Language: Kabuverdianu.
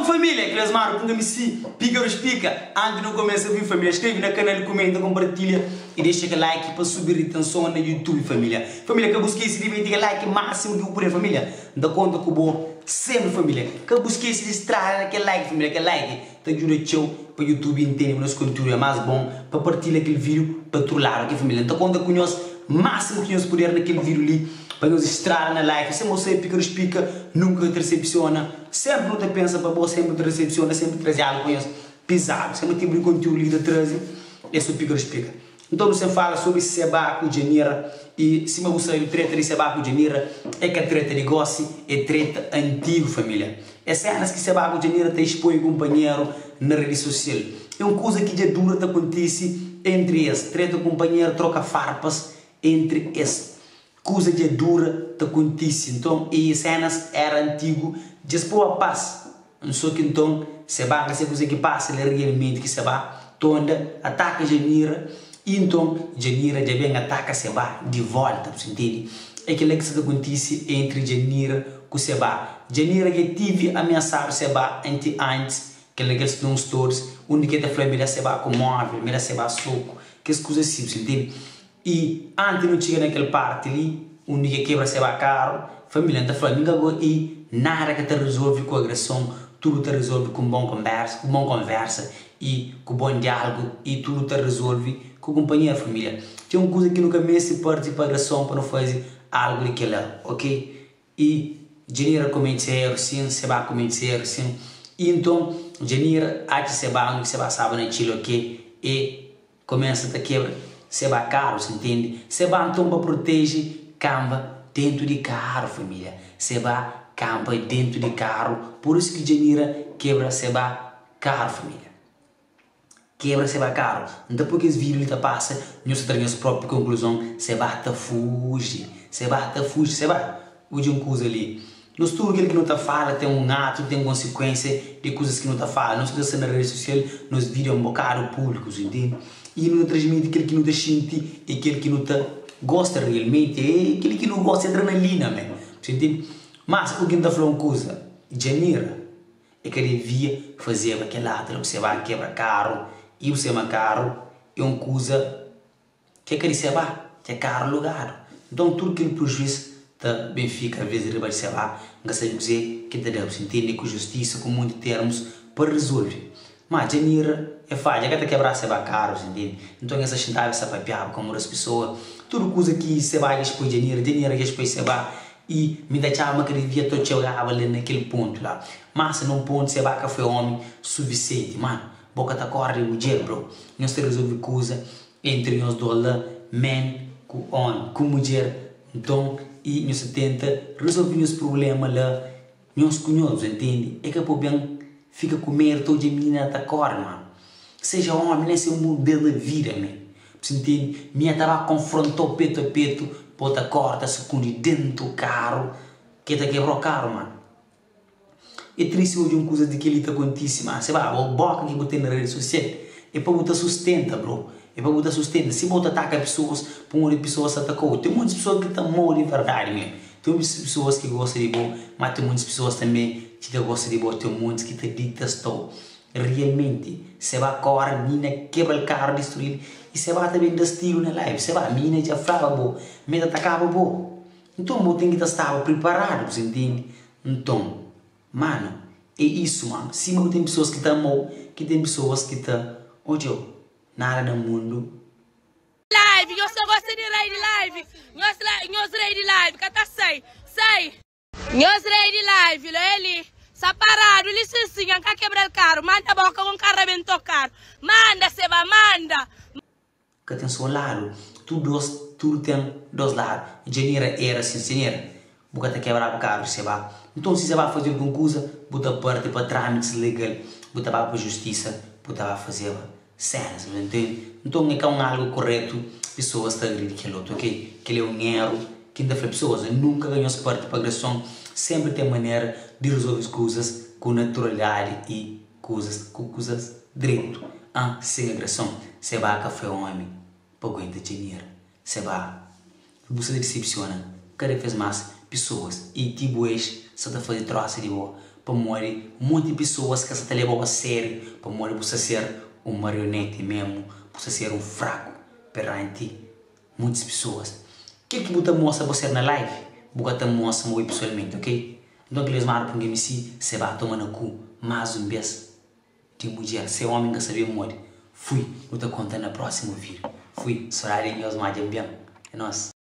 Top família, Clesmar Punga MC, Pícaros Pica. Antes nu começa vídeo família, inscreve na canal, comenta, compartilha e deixa aquele like pa subir retenção na YouTube família. Família, ka bu esquece de meter aquele like máximo que bu puder família. N ta conta ku bo sempre família. Ka bu esquece de estrada naquele like família, aquele like ta ajuda txeu pa YouTube entende ma nos conteúdo é mais bom pa partilha aquele vídeo pa outro lado, ok família? N ta conta ku nhos máximo que nhos puder naquele vídeo li pa nhos estrada na like. Se você é Pícaros Pica, nunca te decepciona. Sempre nu ta pensa pa bo, sempre te decepciona, sempre traze algo pa nhos pisado. Sempre tipo de conteúdo li ki ta traze é so Pícaros Pica. Então nu sem fala sobre Sebah ku Djanira e sima bu sabe treta di Sebah ku Djanira é ka treta di gosi, é treta antigo família. É cenas ki Sebah ku Djanira ta expoi kumpanheru na rede social. É um kuza ki dja dura ta kontise entre es, treta kumpanheru, troka farpas entre es. Kuza dja dura ta kontise nton e cenas era antigo dja es poba pas. Nso ki nton Sebah ka sabe kuze ki pasa la realmenti ki Sebah tonda ataka Janira i nton Janira dja ben ataka Sebah di volta bu sa ntende é kila ki sa ta kontise entri Janira ku Sebah Janira dja tivi amiasadu Sebah anti antis kel kel sta na un stories undi ki el ta fla mi da Sebah ku movel mi da Sebah soku kes kuza si bu sa ntende. I anti nu txiga na kel parti li undi ke kebra seba karu, familia ta fla mi ka go i nada ka ta rizolvi ku agreson, tudu ta rizolvi ku un bon konbersa, ku bon konversa i ku bon dialugu i tudu ta rizolvi ku kunpanheru familia. Ten un kuza ki nu ka mesti parti pa agreson pa nu fazi algu di kela, ok? I Janira kometi se eru sin, Seba kometi se eru sin. I nton Janira atxa Seba undi ki Seba staba na txil, ok? E Kumesa ta kebra seba karu si ntende seba nton pa proteje kanba dentu di karu familia seba kanba dentu di karu pur isu ki djanira kebra seba karu familia kebra seba karu nta poi kes video li ta pasa nhos ta tra nhos propi konkluzon seba ta fuji seba ta fuji seba Odja un kuza li, Nos tudu kel ki nu ta fala ten un atu, ten konsikuensia di kuzas ki nu ta fala. Nos ki ta sta na redi sosial, nos vida é un bokadu públiku, ntende? I nu ta transmiti kel ki nu ta xinti i kel ki nu ta gosta realmenti. É kel ki nu gosta, é adrenalina mé, bu ntende? Mas, o ki N ta fla un kuza, Djanira e ka devia fazeba kel atu la, bu se ba kebra karu i bu se ma karu é un kuza. Ke ka di Sebá, ke karu lugadu. Nton tudu kel prujuis ta ben fika ves riba di Sebá. N ka sabe kuze ki ta da bu intende ku justisa ku monti termus pa rizolve. Ma Djanira e fadja, e ka ta kebrá Sebá karu, bu intende. Nton e sa xintaba e sa papiaba ku amor des pisoa. Tudu kuza ki Sebá dja xpoi Djanira, Djanira dja xpoi Sebá. I mi ta atxaba ma ka devia to txegaba la na kel pontu la. Má si na un pontu Sebá ka foi omi sufisienti. Manu, bo ka ta kore di mudjer, bro. Nhos ta rizolve kuza. Entri nhos dos la men ku omi ku mudjer nton i nhos ta tenta rizolve nhos prublema la nhos ku nhos bu ntende e ka pa ben fika ku medu ta odja minina ta kore mano seja omi nen se un bes na vida men bu ntende minha ta ba konfrontau petu a petu bo ta kore ta sukundi dentu karu ke ta kebrau karu mano. É tristi odja un kuza di kel-li ta kontise, má se ba bo bóka ki bu ten na redi sosial é pa bu ta sustenta, bro. É pa bu ta sustenta. Si bo ta ataka pesoas pamodi pesoas ta ataka-u, ten montis pesoas ki ta ama-u di verdadi mê. Ten montis pesoas ki gosta di bo, má ten montis pesoas tanbê ki ka gosta di bo. Ten montis ki ta ditesta-u. Realmenti, se ba kóre, minina kebra-l karu, distrui-l i se ba ta ben da stilu na live. Se ba, minina dja flaba bo ma el ta atakaba bo. Nton bo ten ki ta staba priparadu, bu sa ntende? Nton, mano, é isu, mano. Sima ku ten pesoas ki ta amau, ki ten pesoas ki ta odjau. Nada na mundu. Live, nhos ka gosta di rei di live, nhos la, nhos rei di live ka ta sai, sai. Nhos rei di live la é li, sa paradu li sin sin, nha ka kebral karu, manda boka ku nka rabentó karu, manda seba, manda. Ka ten so ladu, tudu dos, tudu ten dos ladu. Djanira era sin Djanira, bu ka ta kebraba karu di Sebá. Nton, si Sebá faze algun kuza, bu ta parti pa tramitis legal, bu ta ba pa justisa, bu ta ba fazeba senas, bu ta ntende? Nton, e ka un algu koretu pesoas ta agridi kel otu, ok? Kel é un eru ki N ta fla pesoas, nunka ka nhos parti pa agreson, senpri ten manera di rizolve kuzas ku naturalidadi i. Kuzas ku kuzas dretu ah sen agreson Se ba ka foi omi pa guenta djanira Se ba bu sa ta disepsiona kada vez mas pisoas i ti bu ex sa ta faze trosa di bo. Pamodi monti pesoas ka sa ta leba-u a sériu pamodi bu sta ser un marioneti mésmu, bu sta ser un fraku peranti muntis pesoas. Kel ki bu ta mostra bo ser na live, bu ka ta mostra ma bo é pesoalmenti, ok? Nton kel Osmar pun MC se ba toma na ku más un bes di mudjer, se omi ka sabe modi. Fui, nu ta konta na prósimu vídiu. Fui, sodadi di nhos, ma dja N ben. É nos.